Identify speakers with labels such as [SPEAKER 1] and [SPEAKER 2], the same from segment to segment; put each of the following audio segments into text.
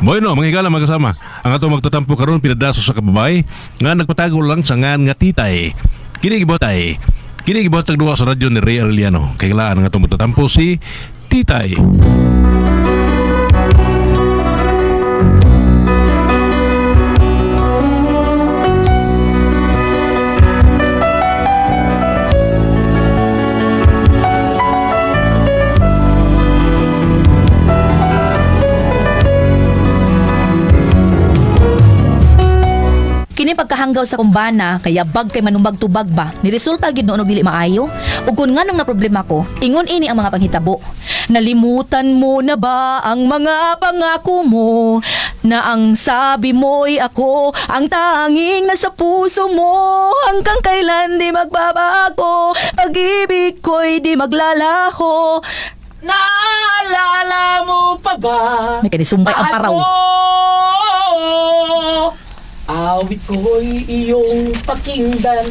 [SPEAKER 1] Bueno, mga higala mga kasama, ang ato magtatampo karon pinadaso sa kababay nga nagpatago lang sa ngan nga titay. Kini gibotay. Kini gibuhat duwa sa radyo ni Ray Arellano. Kay ang atong magtatampo si Titay.
[SPEAKER 2] Kini pagkahanggaw sa kumbana, kaya bag kay manumbag tubag ba, ni resulta gid noon og dili maayo. Ug kun nganong na problema ko, ingon ini ang mga panghitabo. Nalimutan mo na ba ang mga pangako mo na ang sabi mo'y ako ang tanging nasa puso mo hanggang kailan di magbabago, pag-ibig ko'y di maglalaho.
[SPEAKER 3] Naalala mo pa ba?
[SPEAKER 2] May kanisumbay ang paraw.
[SPEAKER 3] Ako, awit ko'y iyong pakinggan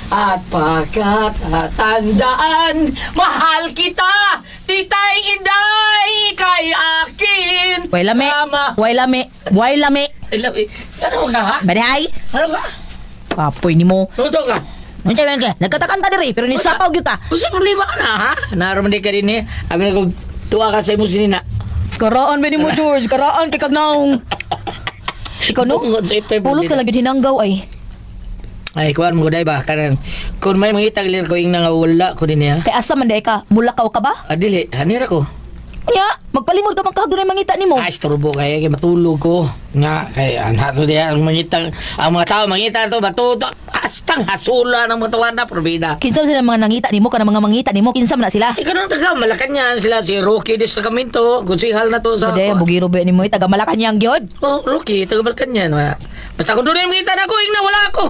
[SPEAKER 3] at pagkatatandaan. Mahal kita, Titay Inday, kay akin.
[SPEAKER 2] Way lami,
[SPEAKER 3] Tama.
[SPEAKER 2] way lami, way lami.
[SPEAKER 3] Ay, lami. Ano ka, ha?
[SPEAKER 2] Badihay,
[SPEAKER 3] Ano ka?
[SPEAKER 2] kapoy nimo.
[SPEAKER 3] Ano ka?
[SPEAKER 2] Unsa man ka? Nagkatakanta diri pero ni sapaw gyud ka.
[SPEAKER 3] Kung sa problema ka na, ha? Naroon di ka rin eh. Abi na kung tuwa ka sa imong sinina.
[SPEAKER 2] Karaan ba ni mo, George? Karaan kay kagnaong. Ikaw no?
[SPEAKER 3] Bungod sa ito'y
[SPEAKER 2] Pulos ka lang gyud hinanggaw ay.
[SPEAKER 3] Ay, kuwan mo day ba? Kanang, kung may mangita gilir ko ing nga wala ko din niya.
[SPEAKER 2] Kay asa man day ka? Mulakaw ka ba?
[SPEAKER 3] Adili, hanira ko.
[SPEAKER 2] Nya, magpalimod ka man kahag dunay mangita nimo.
[SPEAKER 3] Ay, istorbo kay kay matulog ko. Nga, kay ang hato diya, ang mangita, ang mga tao mangita to, matuto, astang hasula ng mga tawana, probida.
[SPEAKER 2] Kinsa man sila mga nangita nimo kana mga mangita nimo kinsa man na sila?
[SPEAKER 3] Ay, kanang taga, Malacanang sila, si Rocky Destacamento, konsihal na to sa...
[SPEAKER 2] Baday, bugiro ba nimo taga Malacañang gyud.
[SPEAKER 3] Oh, Rocky, taga Malacanang. Wala. Basta kung doon yung mangita na ako, ing na, wala ako.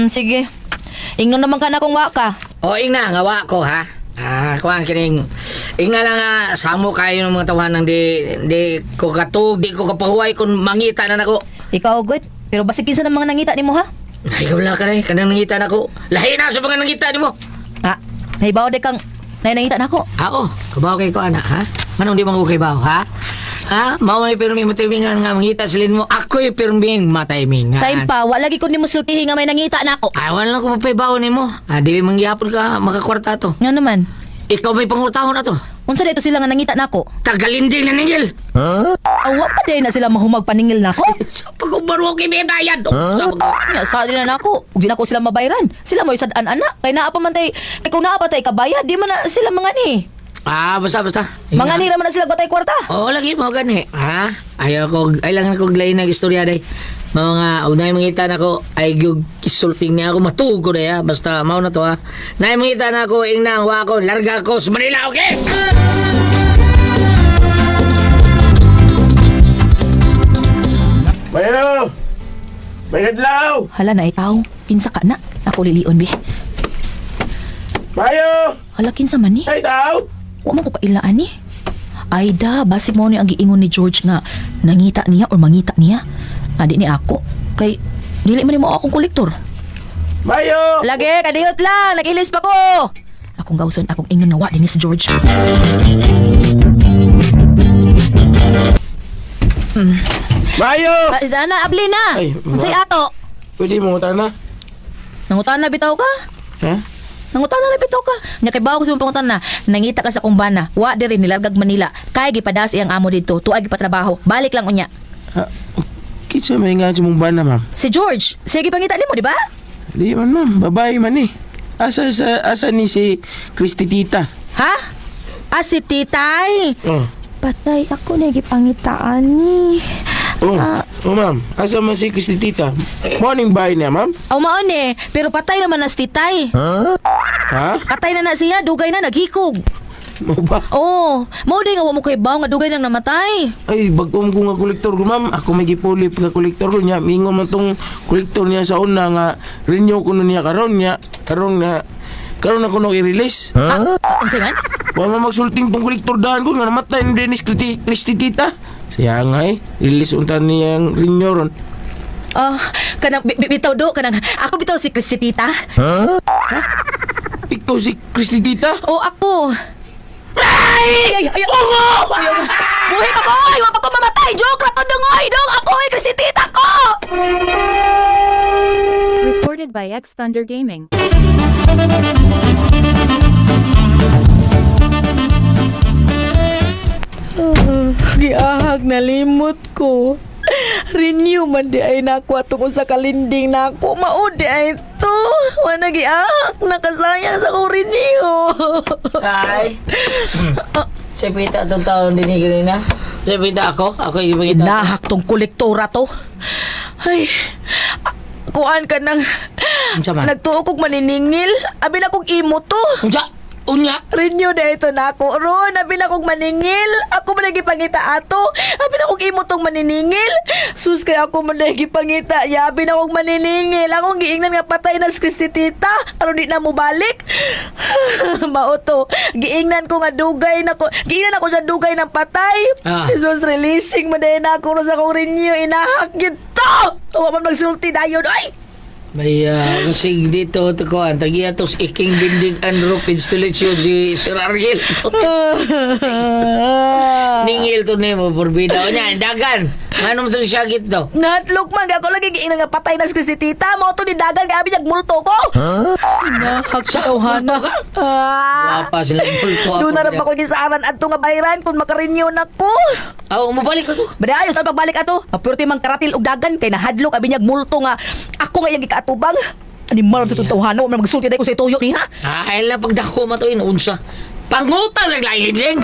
[SPEAKER 2] Sige. Ingnon naman ka na kung wa ka.
[SPEAKER 3] O, ing na, nga wa ko, ha? Ah, kuan kining ing na lang nga samo kayo ng mga tawanan di ko katug, di ko kapahuway kung mangita na nako.
[SPEAKER 2] Ikaw good. Pero basig kinsa ng mga nangita nimo ha?
[SPEAKER 3] Ay, wala ka na eh. Kanang nangita na ako. Lahi na sa mga nangita nimo.
[SPEAKER 2] Ha? Nahibaw day kang nay nangita nako.
[SPEAKER 3] Ako, kabaw kay ko ana, ha? Manong di man ko kay baw, ha? Ha? Mao may pirmi matimingan nga mangita silin mo. Ako'y pirming mataymingan.
[SPEAKER 2] Time pa, wa lagi ko nimo sultihi nga may nangita nako.
[SPEAKER 3] Ay, wala lang ko mapaibaw nimo. Ah, di mangyapon ka makakwarta to.
[SPEAKER 2] Nga naman.
[SPEAKER 3] Ikaw may pangutahon na to.
[SPEAKER 2] Unsa dito sila nga nangita nako?
[SPEAKER 3] Tagalinding na ningil.
[SPEAKER 2] Awa pa day na sila mahumag paningil nako.
[SPEAKER 3] Sa pag-ubarwa kay may bayad. Sa pag
[SPEAKER 2] Nya sa di na nako. Ug di nako sila mabayran. Sila mo isad-an ana. Kay naa pa man tay kay kung naa pa tay kabayad, di man na sila mga ni.
[SPEAKER 3] Ah, basta, basta.
[SPEAKER 2] Mga ni ra man na sila batay kwarta.
[SPEAKER 3] Oo, lagi mo gani. Ha? Ayaw ko, ay lang ako lain nag istorya day. Mao nga, og naay mangita nako ay gyud isulting niya ako matuog ko day ha. Basta mao na to ha. Naay mangita nako ing nang wa ko larga ko sa Manila, okay?
[SPEAKER 4] Bayo! Bayadlaw!
[SPEAKER 2] Hala na itaw. Kinsa ka na? Ako lilion bi.
[SPEAKER 4] Bayo!
[SPEAKER 2] Hala kinsa man ni?
[SPEAKER 4] Ay, tao!
[SPEAKER 2] Wa man ko kailaan ni. Ay da, basig mo ni ang giingon ni George nga nangita niya or mangita niya. Adi ni ako. Kay dili man nimo akong kolektor.
[SPEAKER 4] Bayo!
[SPEAKER 2] Lagi, kadiyot lang. Nag-ilis pa ko. Akong gawson, akong ingon nga wa din ni si George.
[SPEAKER 4] Bayo!
[SPEAKER 2] Ah, ana, abli na.
[SPEAKER 4] Ay,
[SPEAKER 2] Unsay ato?
[SPEAKER 4] Pwede mo na?
[SPEAKER 2] Nangutan na bitaw ka?
[SPEAKER 4] Ha?
[SPEAKER 2] Nangutan na bitaw ka. Nya kay bawo ko sa imong pangutan na. Nangita ka sa kumbana. Wa diri nilargag Manila. Kay gipadas iyang amo didto. Tuay gipatrabaho. Balik lang unya.
[SPEAKER 4] Ha? Kinsa may nga sa mong bana, ma'am?
[SPEAKER 2] Si George, sige pangita nimo, di ba?
[SPEAKER 4] Di man, ma'am. Babae man eh. Asa ni si Christy Tita?
[SPEAKER 2] Ha? Ah, si Titay.
[SPEAKER 4] Oh.
[SPEAKER 2] Patay ako na gipangitaan ni.
[SPEAKER 4] Oh,
[SPEAKER 2] Ah.
[SPEAKER 4] oh ma'am. Asa man si Christy Tita? Morning bahay niya, ma'am?
[SPEAKER 2] Aw maon eh, pero patay naman na si Titay.
[SPEAKER 4] Ha?
[SPEAKER 2] Patay na na siya, dugay na naghikog.
[SPEAKER 4] Mo ba?
[SPEAKER 2] Oh, mao di nga wa mo kay baw nga dugay nang namatay.
[SPEAKER 4] Ay, bagong ko nga kolektor ko, ma'am. Ako may gipulip nga kolektor ko niya. Mingon man tong kolektor niya sa una nga renew ko nun niya karon niya. Karon na karon ako nung i-release.
[SPEAKER 2] Ah, unsa man?
[SPEAKER 4] Wala man magsulting tong kolektor daan ko nga namatay ni Dennis Christy, Christy Tita. Siya nga eh. Release unta niyang renew ron.
[SPEAKER 2] Oh, kanang bitaw do kanang ako bitaw si Christy Tita.
[SPEAKER 4] Ikaw si Christy Tita?
[SPEAKER 2] Oh, ako. Ay, ay, ay, Ungo! Buhi pa ko! Ay, wa pa ko mamatay! Joke ra to dong, oy! Dong, ako, oy! Kristi tita ko!
[SPEAKER 5] Recorded by X Thunder Gaming.
[SPEAKER 2] Giahag nalimot ko. Renew man di ay nako atong usa ka linding nako. Mao di ay to. Wala giahag nakasayang sa akong renew.
[SPEAKER 3] Ay. Sa pita itong taon din ni kanina. Sa pita ako. Ako yung ipakita.
[SPEAKER 2] Inahak tong kolektora to. Ay, kuan ka nang
[SPEAKER 3] Unsa man?
[SPEAKER 2] nagtuo kog maniningil. Abi na kog imo to.
[SPEAKER 3] Unsa? Unya?
[SPEAKER 2] Renew na ito na ako. Ron, abi na kog maningil. Ako man gipangita ato. Abi na kog imo tong maniningil. Sus, kay ako man gipangita. Ya, abi na kog maniningil. Akong giingnan nga patay na si Kristi Tita. Aron di na mo balik. Mao to. Giingnan ko nga dugay na ko. Giingnan ako sa dugay ng patay.
[SPEAKER 3] Ah.
[SPEAKER 2] This was releasing man na ako ron sa akong renew. Inahak yun to. Wa man magsulti dayon. Ay!
[SPEAKER 3] May kasing dito to ko ang tagiya to sa iking building and roof installation si Sir Ariel. Ningil to nimo porbida. Unya, dagan. Ngano mo to siya gito?
[SPEAKER 2] Natlok man ako lagi giingnan nga patay na si Kristi Tita. Mao to ni dagan kay abi multo ko. Nahak sa tawhana.
[SPEAKER 3] Multo ka?
[SPEAKER 2] Ah.
[SPEAKER 3] Wapa sila multo.
[SPEAKER 2] Doon na rin ako gisaaran adto nga bayran kung makarenew na ko.
[SPEAKER 3] Aw, mabalik ka to.
[SPEAKER 2] Bada ayos ang pagbalik ato. Apurti mang karatil og dagan kay nahadlok abi niyag multo nga ako nga iyang gikaatubang. Animal sa itong tawhana, wa man magsulti dahil ko sa ituyo ni ha.
[SPEAKER 3] Ah, ay lang pagdako mo to unsa. Pangutan lang lain ling.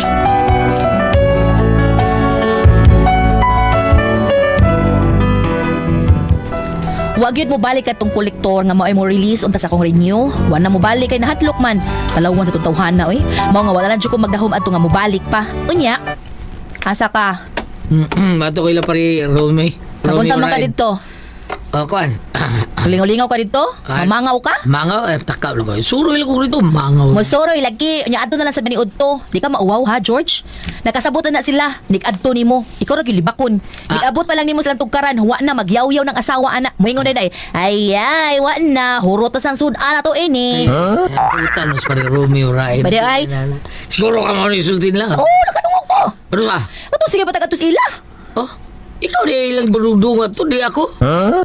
[SPEAKER 2] Wa gyud mo balik atong kolektor nga mao'y mo release unta sa akong renew. Wa na mo balik kay nahadlok man. Talawan sa itong tawhana oy. Mao nga wala lang jud ko magdahom adto nga mobalik pa. Unya, asa ka?
[SPEAKER 3] Bato ko ila pare Romy. Romy
[SPEAKER 2] Nagunsa man ka
[SPEAKER 3] Orain.
[SPEAKER 2] dito?
[SPEAKER 3] Oh, kuan.
[SPEAKER 2] Lingaw-lingaw ka dito?
[SPEAKER 3] Ah.
[SPEAKER 2] Mamangaw ka?
[SPEAKER 3] Mangaw, eh, takap lang ko. Suroy lang ko rito, mangaw.
[SPEAKER 2] Mosoroy lagi, nya adto na lang sa baniud to. Di ka mauwaw ha, George? Nakasabot na na sila, nikadto nimo. Ikaw ra gyud libakon.
[SPEAKER 3] Ah.
[SPEAKER 2] Nikabot pa lang nimo silang tugkaran, wa na magyawyaw ng asawa ana. Moingon na day. Ay ay, wa na, hurot ta sang sud-an ato ini.
[SPEAKER 3] Puta, mas pare Romeo Rain.
[SPEAKER 2] Pare, ay.
[SPEAKER 3] Siguro ka mo insultin lang.
[SPEAKER 2] Oh, nakadungog ko.
[SPEAKER 3] Ano ka?
[SPEAKER 2] Ato sige patag ato sila.
[SPEAKER 3] Oh, ikaw di ilang barudungan to, di ako. Huh?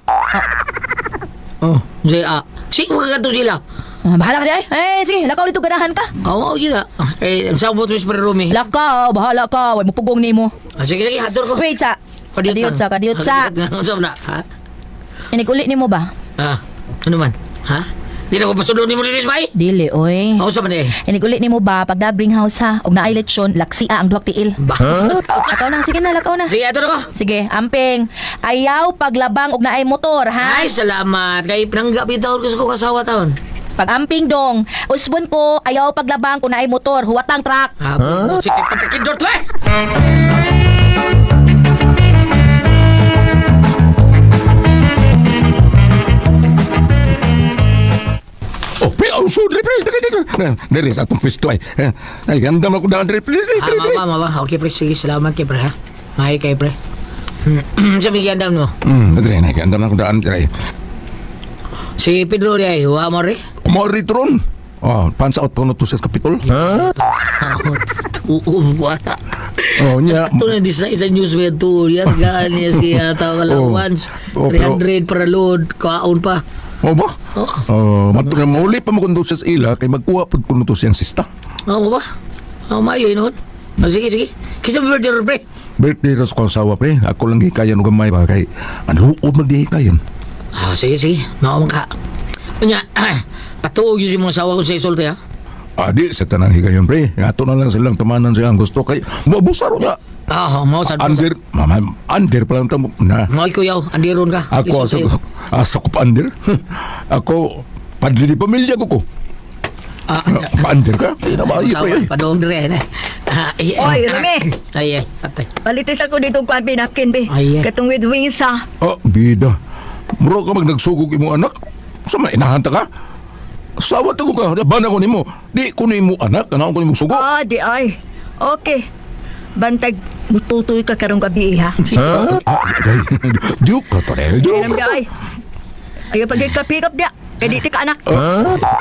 [SPEAKER 3] Oh, say, ah, sige, magkakato sila.
[SPEAKER 2] Ah, bahala ka di ay. Eh, sige, lakaw dito ganahan ka.
[SPEAKER 3] Oo, oh, sige. Eh, ang sabot mo si pare Romeo.
[SPEAKER 2] Lakaw, bahala ka, way mupugong nimo.
[SPEAKER 3] Ah, sige, sige, hator ko.
[SPEAKER 2] Wait sa. Kadiyot sa, kadiyot sa.
[SPEAKER 3] Kadiyot na, ha?
[SPEAKER 2] Inig uli nimo ba?
[SPEAKER 3] Ah, ano man? Ha? Di na ko pasunod ni mo dinis, bay?
[SPEAKER 2] Dili oy.
[SPEAKER 3] Ako sa man eh.
[SPEAKER 2] Inig uli nimo ba pag bring house ha og naay lechon laksia ang duwak tiil.
[SPEAKER 3] Ba?
[SPEAKER 2] Lakaw na, sige na, lakaw na.
[SPEAKER 3] Sige, hator ko.
[SPEAKER 2] Sige, amping. Ayaw paglabang og naay motor, ha?
[SPEAKER 3] Ay, salamat. Kay pinanggap itaon ko sa kong asawa taon.
[SPEAKER 2] Pag amping dong, usbon ko, ayaw paglabang kung naay motor, huwatang truck.
[SPEAKER 3] Ah, huh? Sige, patakin dot, eh!
[SPEAKER 6] Oh, pre, oh, so, dre, pre, dre, dre, dre. Dre, sa atong pwesto ay. Ay, ganda man ko daan, dre, pre, dre,
[SPEAKER 3] Ah,
[SPEAKER 6] dre, dre.
[SPEAKER 3] mama, mama. Okay, pre. Sige, salamat kay pre, ha? Mahay kay pre. Sabi gandam mo.
[SPEAKER 6] Dre, ay, ganda man ko daan, dre.
[SPEAKER 3] Si Pedro di ay, wa mo rin.
[SPEAKER 6] Kumari tron. Oh, pansa out po no to sa kapitol.
[SPEAKER 3] Huh? Tuo, wala.
[SPEAKER 6] Oh, nya.
[SPEAKER 3] Ito na design sa news with to. Yan, gaan niya siya tao allowance.
[SPEAKER 6] Oh, pero-
[SPEAKER 3] 300 para load. Kaon pa.
[SPEAKER 6] Oh ba?
[SPEAKER 3] Oh.
[SPEAKER 6] Oh, mato nga mauli pa mo kun sa ila kay magkuha pud kuno to siyang sista.
[SPEAKER 3] Oo ba? Oo, maayo yun. Oh, sige, sige. Kisa birthday ron, pre.
[SPEAKER 6] Birthday ra sa kong asawa pre. Ako lang gikayan og gamay ba kay ang luod magdihikayan.
[SPEAKER 3] Ah, sige, sige. Maumang ka. Unya, patuog yun si mga asawa ko sa isulti, ha?
[SPEAKER 6] Adi sa tanang higayon pre. Ato na lang silang tumanan silang gusto kay mabusaro niya.
[SPEAKER 3] Ah, oh, mao sad.
[SPEAKER 6] Under, mama, under pa lang tamo na.
[SPEAKER 3] Mao kuyaw, andiron ka.
[SPEAKER 6] Ako asa
[SPEAKER 3] Isulti.
[SPEAKER 6] ko, asa ko pa under. Ako padli di pamilya ko ko.
[SPEAKER 3] Ah,
[SPEAKER 6] Pa-under ka? Di na maayo pre. ay.
[SPEAKER 3] Padong dire na. Ah, ay,
[SPEAKER 7] Oy, Remy.
[SPEAKER 3] Ay, ay, patay.
[SPEAKER 7] Palitis ako dito kuan pinapkin be.
[SPEAKER 3] Ay, eh.
[SPEAKER 7] Katong with wings ha.
[SPEAKER 6] Oh, bida. Muro ka magnagsugog imo anak. Sa may inahanta ka? Sawat ako ka. Laban ako nimo. Di ko nimo anak. Ano ko nimo sugo?
[SPEAKER 7] Ah, di ay. Okay. Bantag mututoy ka karong gabi eh, ha.
[SPEAKER 6] Ah, ay, joke ka to eh. Joke
[SPEAKER 7] Alam
[SPEAKER 6] ka
[SPEAKER 7] di ay. Ayaw pag ka pick up dia. Kay di ti ka anak.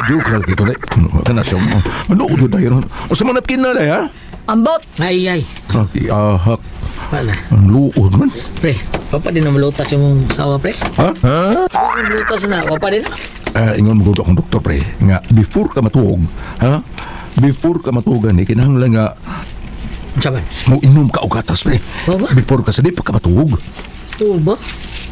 [SPEAKER 6] Joke lang kito, day. Kana siya. Manuod yun tayo. Sa mga napkin na, day, ha?
[SPEAKER 7] Ambot.
[SPEAKER 3] Ay, ay.
[SPEAKER 6] Aki, ahak.
[SPEAKER 3] Wala.
[SPEAKER 6] Ang luod man.
[SPEAKER 3] Pre, wapa din na malutas yung sawa, pre.
[SPEAKER 6] Ha?
[SPEAKER 3] Wapa malutas na, wapa din na.
[SPEAKER 6] Ingon mo akong doktor, pre. Nga, before ka matuog, ha? Before ka matuogan, eh, kinahanglan nga
[SPEAKER 3] Unsa man?
[SPEAKER 6] mo inom ka og gatas, pre.
[SPEAKER 3] Oo ba?
[SPEAKER 6] Before ka sa di pa ka matuog.
[SPEAKER 3] Oo ba?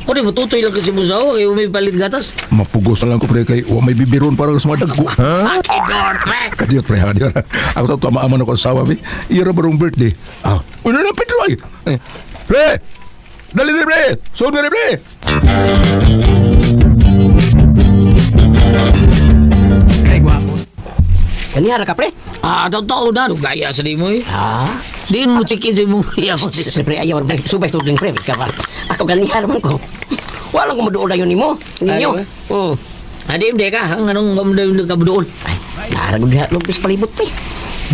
[SPEAKER 3] O di, matutoy lang kasi mo sawa, kaya may palit gatas.
[SPEAKER 6] Mapugos na lang ko, pre, kay wa may bibiron para sa mga dagko.
[SPEAKER 3] Ha? Akidor, pre!
[SPEAKER 6] Kadiyot, pre, kadiyot. Ako sa tama-ama na ko asawa, pre. Iya ra barong birthday. Ah, una na, Pedro, ay. Eh, pre! Dali, dali, pre! Suod na, pre!
[SPEAKER 8] Kanihara ka, pre?
[SPEAKER 3] Ah, totoo na. Gaya sa di mo eh.
[SPEAKER 8] Ah,
[SPEAKER 3] Di mo chikin sa imong iya ko.
[SPEAKER 8] Siyempre, ayaw, subay tudling, pre. Ka ba? Ako ganihara man ko. Wala ko maduol ayon nimo. Ninyo.
[SPEAKER 3] Ayaw, eh?
[SPEAKER 8] Hmm.
[SPEAKER 3] Adi, hindi ka. Ang anong gamdam ka budool.
[SPEAKER 8] Ay, narag diha lupis palibot, pre.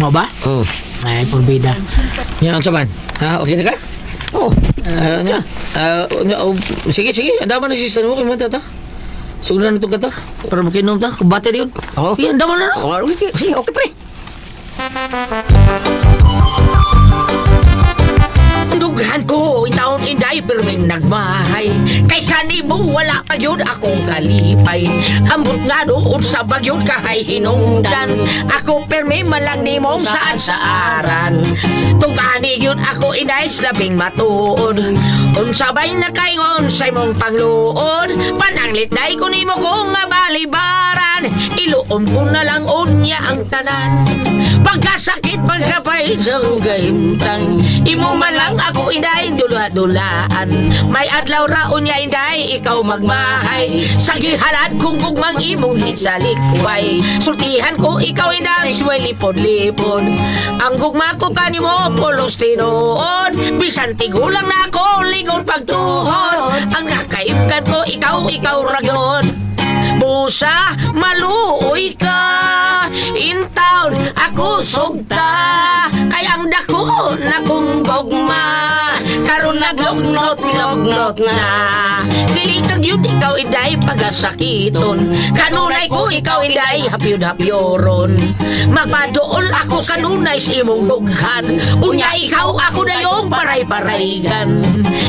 [SPEAKER 3] Mo ba?
[SPEAKER 8] Hmm.
[SPEAKER 3] Ay, porbida. Yan, ang saman. Ha, okay na ka?
[SPEAKER 8] Oh,
[SPEAKER 3] Ah, nga. Ah, nga, oh, sige, sige. Ang dama na si mo. Kaya ta. Sugdan na itong kata. Para makinom ta. Kubate yun.
[SPEAKER 8] Oo.
[SPEAKER 3] Sige, ang dama na no.
[SPEAKER 8] oh, okay, sige, okay, pre.
[SPEAKER 3] Dughan ko, itaon inday, pero may nagmahay. Kay kanimo, wala pa yun akong kalipay. Ambot nga doon sa bagyon kahay hinungdan. Ako permi malang nimong saan saaran. Tungkani yun ako inday, labing matuod. Unsabay na kayngon sa imong pangluod. Pananglit day ko nimo kung nga balibaran. Iluom ko na lang unya ang tanan. Pagkasakit, pagkapahit sa kahimtang. Imo man lang ako inday, dula-dulaan. May adlaw ra unya inday, ikaw magmahay. Sa gihalad kong gugmang imong hitsalikway. Sultihan ko ikaw inday, suway lipod-lipod. Ang gugma ko kanimo, pulos tinuod. Bisan tigulang na ako, lingon pagtuhod. Ang nakaimkan ko, ikaw, ikaw ragon. Busa, maluoy ka. In town, ako sugta. Kay ang dako na kong gugma. Karon naglugnot, lugnot na. Dili kag yun, ikaw inday pagasakiton. Kanunay ko, ikaw inday hapyod-hapyoron. Magpadool ako kanunay sa imong dughan. Unya ikaw, ako na yung paray-paraygan.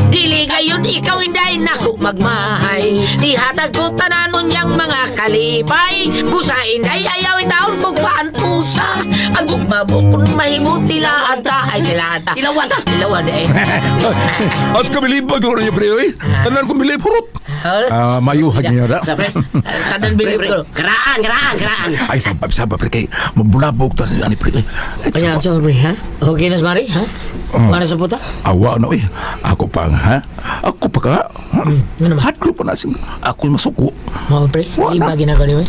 [SPEAKER 3] Dili gayon, ikaw inday nako magmahay. Dihatag ko tanan unyang mga kalipay. Busa inday ayaw taon kung paan pusa. Ang gugma mo kung mahimo tilaan ta. Ay tilaan ta.
[SPEAKER 8] Tilawan ta.
[SPEAKER 3] Tilawan eh.
[SPEAKER 6] At kabilib pag niya, pre, oy. Tanan ko bilib, hurot. Ah, mayuhag niya ra.
[SPEAKER 8] Sa pre.
[SPEAKER 3] Tanan
[SPEAKER 8] Pre,
[SPEAKER 3] bilib
[SPEAKER 8] pre.
[SPEAKER 3] ko.
[SPEAKER 8] Karaan, karaan, karaan.
[SPEAKER 6] Ay, sabab, sabab, pre, kay mabulabog ta sa ani, pre. Ay,
[SPEAKER 3] Kanya,
[SPEAKER 6] sabab.
[SPEAKER 3] sorry ha? Okay na, Mari, ha? Mana sa puta?
[SPEAKER 6] Awa na, oy. Ako pa, ha? Ako pa ka?
[SPEAKER 3] Ano man?
[SPEAKER 6] Hadlo pa na. Ako masuko.
[SPEAKER 3] Mga pre,
[SPEAKER 6] Wala.
[SPEAKER 3] iba ginagawa ni mo.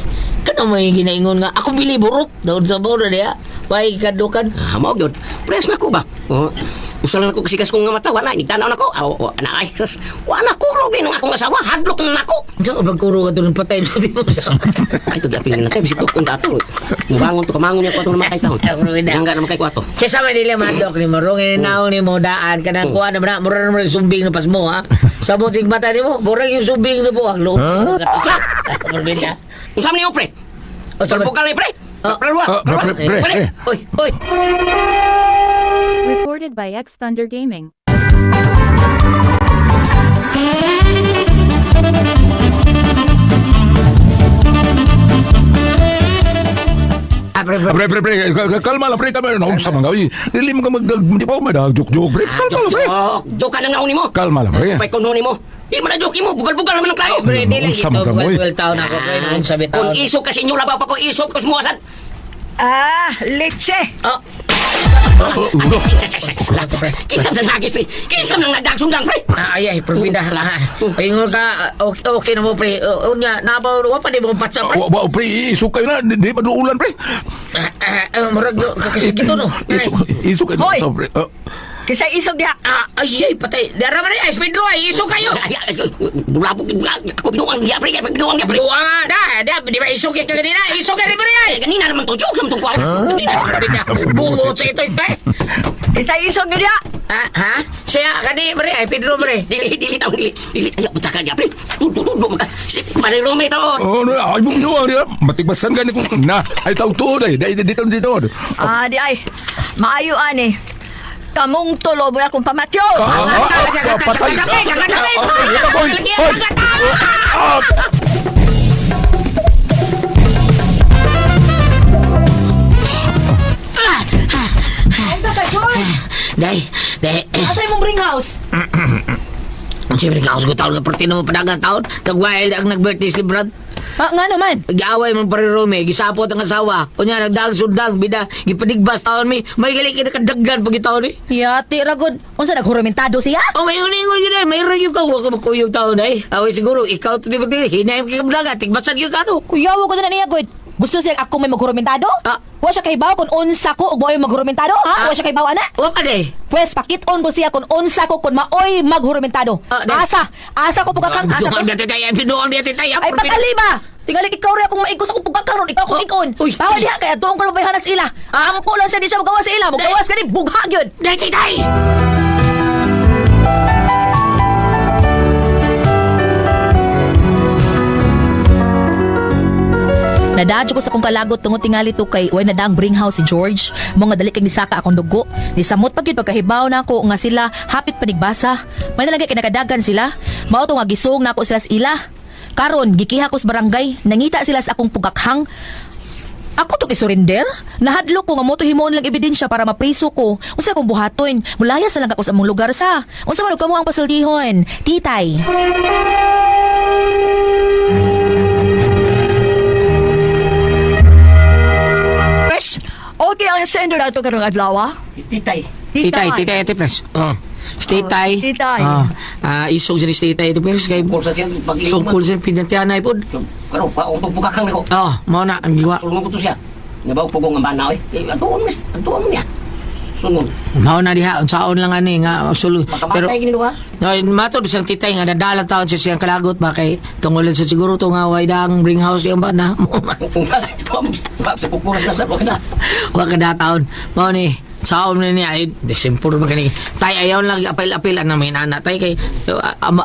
[SPEAKER 3] Kano may ginaingon nga, ako bili burot. Daon sa baon na diya. Way kadukan.
[SPEAKER 8] Ah, mao gyud. Pres na ko ba? Oh. Usa lang ako kasikas kong nga mata, wala nigtanaw na ko. Aw, wa na ay, sus. Wa na kurog din ang akong asawa, hadlok na nako.
[SPEAKER 3] Diyan, magkuro ka doon, patay na di mo sa...
[SPEAKER 8] Ay, to gyapin na kay bisig ko kung dato. Mubangon to kamangon niya ko atong namakay taon. Gangga na makay ko ato.
[SPEAKER 3] Kesa man nila madok ni mo, rong inaong ni mo daan, kanang kuha na man, mura naman yung sumbing na pas mo, ha? Sa buting mata ni mo, mura yung sumbing na buwag, loob.
[SPEAKER 8] Sa!
[SPEAKER 3] Morbida.
[SPEAKER 8] Unsa man niyo pre?
[SPEAKER 3] O, sa
[SPEAKER 8] Salbugal ni pre.
[SPEAKER 3] Ah.
[SPEAKER 8] Pralwa.
[SPEAKER 6] Ah, pre, pre, pre, pre.
[SPEAKER 3] Oy, oy!
[SPEAKER 5] Recorded by X Thunder Gaming.
[SPEAKER 3] Ah, pre, pre.
[SPEAKER 6] Pre, pre, pre, kalma lang, pre, kalma lang. Naunsa man ka, oy. Dili mo ka magdag, di pa ako magdag-joke-joke, pre. Kalma lang, pre.
[SPEAKER 8] Joke, joke ka nang naon nimo.
[SPEAKER 6] Kalma lang, pre.
[SPEAKER 8] Pay kuno nimo. Di man na joke mo, bugal-bugal naman ang klaro.
[SPEAKER 3] Pre, di lang
[SPEAKER 6] Unsa
[SPEAKER 3] ito,
[SPEAKER 6] man ka mo, oy.
[SPEAKER 3] buwal taon ako, pre, noon sabi
[SPEAKER 8] Kung
[SPEAKER 3] taon.
[SPEAKER 8] isog kasi inyo labaw pa ko, isog ko sumuasad.
[SPEAKER 7] Ah, leche.
[SPEAKER 3] Ah,
[SPEAKER 8] Kinsa man nagis pre? Kinsa man nagdagsunggang pre?
[SPEAKER 3] Ah, ay, ay, probida. Ah, Paingon ka, ah, okay, okay na mo, pre. Unya, nabaw, wa pa di mo patsa, pre.
[SPEAKER 6] Wa, wa, pre, isog kayo na. Di pa duulan, pre.
[SPEAKER 3] Ah, ah, ah, murag, kakasig ito, no?
[SPEAKER 6] Isog, isog kayo na,
[SPEAKER 7] Hoy!
[SPEAKER 6] sa, pre. Ah,
[SPEAKER 7] Kisa isog diha.
[SPEAKER 3] Ah, ay, ay, patay. Dara man ay, Pedro, ay, iso kayo.
[SPEAKER 8] Ay, ay, Bulabog, ako binuang diya pre, binuang diya pre.
[SPEAKER 3] Duwa nga, da, da, di ba isok ka kanina? Isok ka rin, pre, ay.
[SPEAKER 8] Ay, ganina naman to, joke naman tong kuwan. Ganina.
[SPEAKER 3] Bungot sa ito, eh.
[SPEAKER 7] Isa isog yun ya.
[SPEAKER 3] Ah, ha? Siya kani pre, ay Pedro pre.
[SPEAKER 8] Dili, dili, taon, dili. Dili, ayaw, buta ka, pre. Tudo, tudo, maka. Si, pare Rome, taon.
[SPEAKER 6] Oh, no, ay mo no, ay, matigbasan gani kung na. Ay tawag tuod ay, dai dito dito.
[SPEAKER 7] Ah, di ay. Maayo ani. Kamong tulo mo akong pamatyo.
[SPEAKER 6] Ah, ah, ah, patay. Ah, ah, ah, hoy, hoy. Ah,
[SPEAKER 2] Unsa ka, George?
[SPEAKER 3] Dai, dai.
[SPEAKER 2] Asa imong bring house?
[SPEAKER 3] Siyempre, kaos ko taon nga parte na mo padagang taon. Nag-wild ang nag-birthday si Brad.
[SPEAKER 2] Ah, nga naman.
[SPEAKER 3] Giaway man pare Rome, gisapot ang asawa. Unya nagdaang sundang bida, gipanigbas taon mi. May gali kita kadaggan pag taon mi.
[SPEAKER 2] Yati ragod. Unsa naghurumentado siya?
[SPEAKER 3] Oh, may uningon yun eh. May ragyo ka. Huwag ka magkuyog taon ay. Away siguro, ikaw to di ba hinay mo kay tigbasan yun ka to.
[SPEAKER 2] Kuyawa ko na niya gud. Gusto siya ako may maghurumentado?
[SPEAKER 3] Ah.
[SPEAKER 2] Wa siya kahibaw kung unsa ko ug maoy maghurumentado, ha?
[SPEAKER 3] Ah.
[SPEAKER 2] Wa siya kahibaw ana?
[SPEAKER 3] Huwag ka day.
[SPEAKER 2] Pwes pakit-on ko siya kung unsa ko kung maoy maghurumentado.
[SPEAKER 3] Ah, dai.
[SPEAKER 2] Asa, asa ko pugakang asa ko.
[SPEAKER 3] Dugang dati tayo, dugang dati tayo.
[SPEAKER 2] Ay pag-ali ba? Tingali ikaw rin akong maigos akong pugakang ron, ikaw akong
[SPEAKER 3] Oh,
[SPEAKER 2] igon.
[SPEAKER 3] uy.
[SPEAKER 2] Bawal diha kaya tuong ko mabayhanas ila.
[SPEAKER 3] Ah.
[SPEAKER 2] Ampo lang siya di siya magawas sa ila. Magawas gani bugha gyud.
[SPEAKER 3] Dati tayo!
[SPEAKER 2] Nadadyo ko sa kong kalagot tungod tingali to kay way nadaang bring house si George. Mo nga dali kay nisaka akong dugo. Nisamot pag yun pagkahibaw na ako nga sila hapit panigbasa. May nalagay kay nakadagan sila. Mao to nga gisong nako sila sa ila. Karon gikiha ko sa barangay, nangita sila sa akong pugakhang. Ako to kisurrender? Nahadlok ko nga mo to himuon lang ebidensya para mapriso ko. Unsa akong buhaton? Mulayas na lang ako sa among lugar sa. Unsa man og kamo ang pasultihon? Titay.
[SPEAKER 7] Fresh. Okay ang sender nato karong adlaw. ah.
[SPEAKER 8] Titay.
[SPEAKER 3] Titay, titay, ate Pres. Oh. Titay.
[SPEAKER 7] Titay.
[SPEAKER 3] Ah, ah, isog siya ni titay ate Pres. Kay
[SPEAKER 8] Bulsa siya, pag-ilig
[SPEAKER 3] sungkol siya pinantianay po.
[SPEAKER 8] Karon, pa, akong pagpugakang nako.
[SPEAKER 3] Oh, mao na ang giwa.
[SPEAKER 8] Sulungan ko to siya. Nabaw pugong ang banaw eh. Eh, atuon, miss. Atuon niya. Sulungan.
[SPEAKER 3] Mao na diha unsaon lang ani nga sulong. Pero
[SPEAKER 8] Makamatay gini ha.
[SPEAKER 3] no, matod siyang titay nga nadala taon siya siyang kalagot ba kay tungol sa siguro to nga way dang bring house yung ba na.
[SPEAKER 8] Sa kukuras na sa na.
[SPEAKER 3] Wa ka taon. Mao ni saon ni niya ay December man kani. Tay ayaw lang apil-apil ana may ana tay kay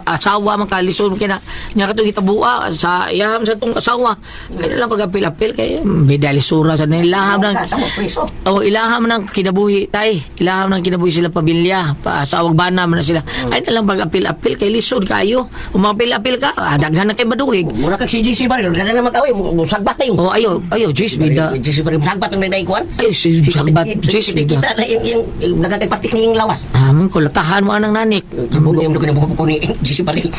[SPEAKER 3] asawa man kalison kay na nya katong gitabua sa iyaham sa tong asawa. Kaya lang pag-apil-apil kay bidalisura sa nilaham lang.
[SPEAKER 8] Sama preso.
[SPEAKER 3] Oh, ilaham ng kinabuhi tay. Ilaham ng kinabuhi sila pamilya. Pa, sa awag bana man na sila. Ay na lang pag-apil-apil kay lisod kayo. Umapil-apil ka, ah, daghan na kay maduhig.
[SPEAKER 8] Mura kag CGC ba rin. Gana na mag-away. Musagbat tayo.
[SPEAKER 3] Oh, ayo, ayo, jeez, bida.
[SPEAKER 8] CGC ba rin. Musagbat ang nanay kuan.
[SPEAKER 3] Ayo, si sagbat, jeez, bida.
[SPEAKER 8] Kita na yung nagkagpatik na yung lawas.
[SPEAKER 3] Amin ko latahan mo anang nanik.
[SPEAKER 8] Yung dugo na buko ni GC ba rin.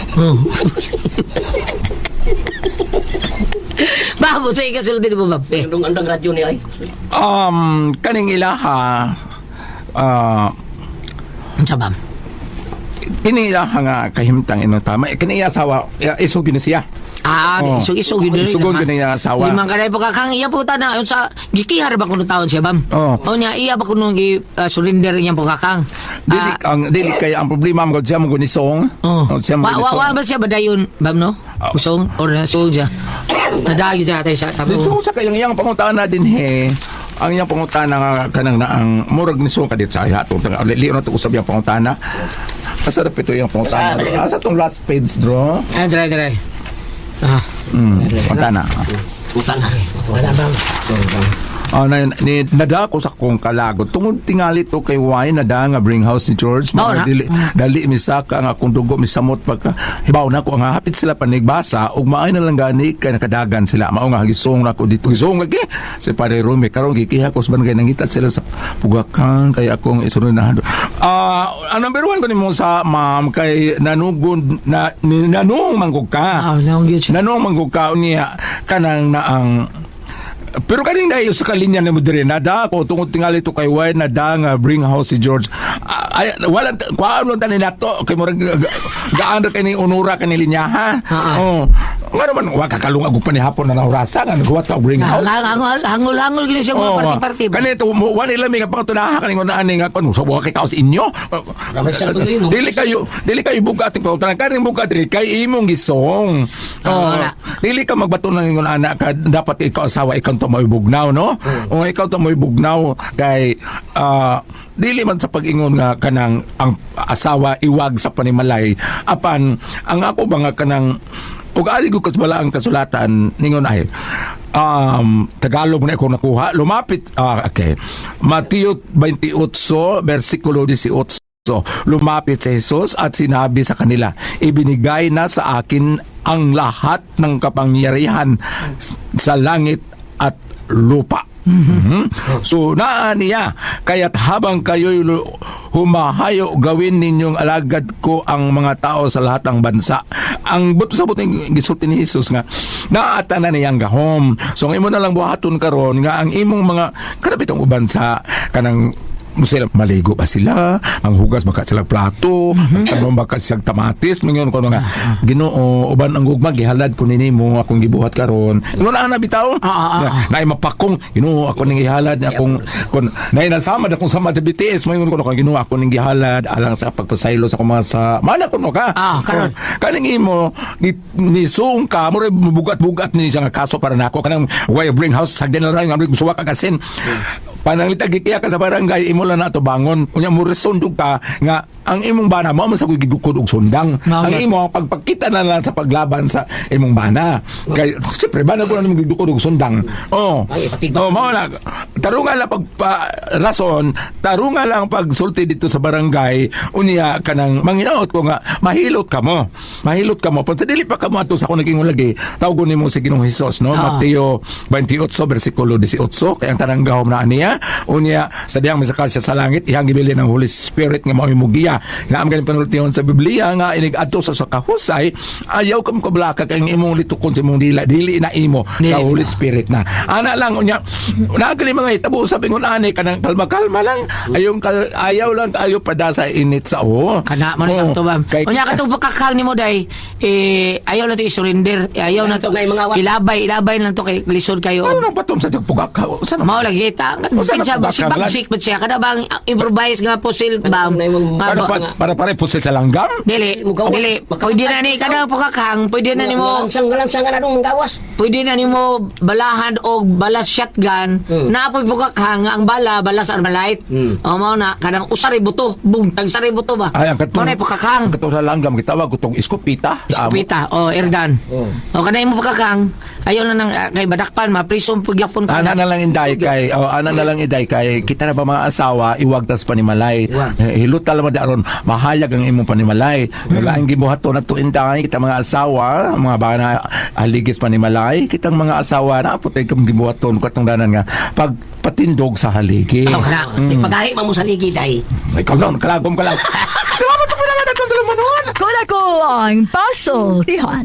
[SPEAKER 3] Babo sa ikasulti mo ba? Eh.
[SPEAKER 8] Yung andang radyo niya ay.
[SPEAKER 6] Kaning ilaha ah
[SPEAKER 3] Unsa ba?
[SPEAKER 6] kini ilaha nga kahimtang ino tama. Eh, Kini iya asawa, isog yun siya.
[SPEAKER 3] Ah,
[SPEAKER 6] Oh.
[SPEAKER 3] isog isog yun.
[SPEAKER 6] Isugon yun niya asawa.
[SPEAKER 3] Limang kanay po kakang iya po ta na sa gikihar ba kuno taon siya bam?
[SPEAKER 6] Oh.
[SPEAKER 3] O niya iya ba kuno gi surrender niyang po kakang.
[SPEAKER 6] Dili ang dili kay ang problema mo siya mo gunisong.
[SPEAKER 3] Oh.
[SPEAKER 6] Siya mo
[SPEAKER 3] Wa wa wa
[SPEAKER 6] gunisong.
[SPEAKER 3] ba siya badayon bam no?
[SPEAKER 6] Oh.
[SPEAKER 3] Usong or nasong siya. Nadagi siya tay sa tabo.
[SPEAKER 6] Dito sa kayang iyang pangutana din he. Ang iyang pangutana nga kanang na ang murag ni ka dit sa atong tanga li na to usab iyang pangutana. Asa dapat ito iyang pangutana? Asa tong last page draw?
[SPEAKER 3] Ah, dry dry. Ah,
[SPEAKER 6] Pangutana.
[SPEAKER 8] Utang.
[SPEAKER 3] wala bam.
[SPEAKER 6] Ah, na, ni, nada ko sa kong kalagot. Tungod tingali to kay Why nada nga bring house ni George.
[SPEAKER 3] Oo,
[SPEAKER 6] Mga
[SPEAKER 3] na.
[SPEAKER 6] dili, dali misaka ang akong dugo misamot pagka hibaw na ko ang hapit sila panigbasa ug maay na lang gani kay nakadagan sila. Mao nga gisong na ko dito. Gisong lagi si Pare Rome karon gikiha ko sa barangay nangita sila sa pugakan kay akong isunod na. Ah, ang number one ko nimo sa ma'am kay nanugon na ni, nanung manggug ka.
[SPEAKER 3] Ah, naong gyud siya.
[SPEAKER 6] Nanong manggug ka niya kanang na ang pero kaning dahil sa kalinya ni mo dire nada ko tungod tingali to kay Wayne nada nga bring house si George. Ah, ay wala kuhaan lang tani nato kay murag gaan ra kay ni unura kani linya ha.
[SPEAKER 3] Ah, ah.
[SPEAKER 6] Oh. Nga naman wa kakalungag og panihapon na naurasa nga naghuwat ka og ring house.
[SPEAKER 3] Hangol-hangol gini siya mga party-party.
[SPEAKER 6] Kanito mo wa nila may nga pangutunaha kaning una ani nga kun sa wa kay kaos inyo.
[SPEAKER 8] Grabe siya tuloy mo.
[SPEAKER 6] Dili kayo bugat ang pangutunahan kaning bugat diri kay imong gisong.
[SPEAKER 3] Oo,
[SPEAKER 6] Oh,
[SPEAKER 3] na.
[SPEAKER 6] dili ka magbato ng ingon ana ka dapat ikaw asawa ikaw to moibugnaw, no? O ikaw to moibugnaw kay dili man sa pag-ingon nga kanang ang asawa iwag sa panimalay, apan ang ako ba nga kanang ug ali ko kasbala ang kasulatan ningon ay Tagalog na ako nakuha lumapit, okay, Mateo 28 versikulo 18. Lumapit si Jesus at sinabi sa kanila, "Ibinigay na sa akin ang lahat ng kapangyarihan sa langit at lupa." So naa niya, kaya't habang kayo'y humahayo, gawin ninyong alagad ko ang mga tao sa lahat ng bansa. Ang but sa buting gisulti ni Jesus nga naata na niyang gahom. So ang imo na lang buhaton karon nga ang imong mga kanapitong uban sa kanang sila maligo ba sila, ang hugas baka sila plato, mm baka siyang tamatis, mingon ko nga Ginoo, uban ang gugma gihalad ko nimo akong gibuhat karon. Ingon ana bitaw. Na mapakong Ginoo ako ning gihalad akong kun nay nasama akong sama sa BTS, moingon ko kang Ginoo ako ning gihalad alang sa pagpasaylo sa akong mga sa mana kuno ka.
[SPEAKER 3] Karon.
[SPEAKER 6] Oh, kaning imo ni, nisuong ka mo bugat-bugat ni siya nga kaso para nako kanang way bring house sagdan na lang nga suwa ka kasin. Pananglita gikiya ka sa barangay imo lang na bangon unya mo resondog ka nga ang imong bana mo man sa gigukod og sundang.
[SPEAKER 3] Mao
[SPEAKER 6] Ang
[SPEAKER 3] na.
[SPEAKER 6] imo pagpakita na lang sa paglaban sa imong bana kay siyempre bana ko na nimong gigukod og sundang. Oh.
[SPEAKER 8] Ay, patigba.
[SPEAKER 6] Oh, mao na. Tarunga lang pagpa rason, tarunga lang pagsulti dito sa barangay, unya kanang manginaot ko nga mahilot ka mo. Mahilot ka mo. Pag sa dili pa ka mo ato sa ako naging lagi, tawgon nimo si Ginoong Hesus, no? Mateo 28 versikulo 18, kay ang tanang gahom na aniya, unya sa diyang misakal siya sa langit, iyang gibili ng Holy Spirit nga mao'y mugiya. Nga am ganing panultihon sa Biblia nga inig adto sa kahusay, ayaw kam kablaka kay ang imong litukon sa imong dila, dili na imo
[SPEAKER 3] Dili
[SPEAKER 6] sa Holy
[SPEAKER 3] na.
[SPEAKER 6] Spirit na. Ana lang unya, naa gani mga hitabo sa bingon ani kanang kalma-kalma lang. Ayaw lang ayo pada sa init sa o.
[SPEAKER 3] Kana man
[SPEAKER 6] Oo.
[SPEAKER 3] sakto ba.
[SPEAKER 6] Kay,
[SPEAKER 3] Unya katong pagkakang nimo day eh ayaw na to i-surrender, eh, ayaw na to
[SPEAKER 8] Ay, mga wa-
[SPEAKER 3] ilabay, ilabay lang to kay lisod kayo.
[SPEAKER 6] ano nang patom sa pugak? Saan
[SPEAKER 3] Mao lagi ta.
[SPEAKER 6] Usa na
[SPEAKER 3] Kinsa ba si
[SPEAKER 6] pugakang lan?
[SPEAKER 3] Bagsik ba siya kada bang improvise nga pusil ba?
[SPEAKER 8] Ano,
[SPEAKER 3] Nga
[SPEAKER 6] Para,
[SPEAKER 3] ba-
[SPEAKER 6] para, para, para pusil sa langgam?
[SPEAKER 3] Dili,
[SPEAKER 8] Mugawa.
[SPEAKER 3] dili. Pwede na ni kada pagkakang, pwede na nimo
[SPEAKER 8] Ngalansang nga na nung gawas.
[SPEAKER 3] pwede na nimo balahan og balas shotgun. Naapoy pugakang nga ang bala bala sa Armalite. O mao na kanang usari buto, boom, tagsari buto ba.
[SPEAKER 6] Ay, ang katong
[SPEAKER 3] Mao na pagkakang.
[SPEAKER 6] Ang katong sa langgam gitawag ko tong iskopita. Sa amo.
[SPEAKER 3] Iskopita, o airgun. O kanay mo pagkakang, ayaw na nang kay badakpan mapriso pagyapon ka.
[SPEAKER 6] Ana na lang inday kay oh, ana na lang inday kay kita na ba mga asawa iwagtas panimalay. Eh, hilot ta lamang aron mahayag ang imong panimalay. Wala ang gibuhaton na inday kita mga asawa, mga bana aligis panimalay, kitang mga asawa na putay kang gibuhaton katong danan nga pagpatindog sa haligi.
[SPEAKER 3] Oh, kana.
[SPEAKER 8] Pagahi pa mo sa ligid ay.
[SPEAKER 6] Ikaw lang kalagom ka lang. Salamat po na atong tulumanon.
[SPEAKER 7] Ko na ko ang pasultihan.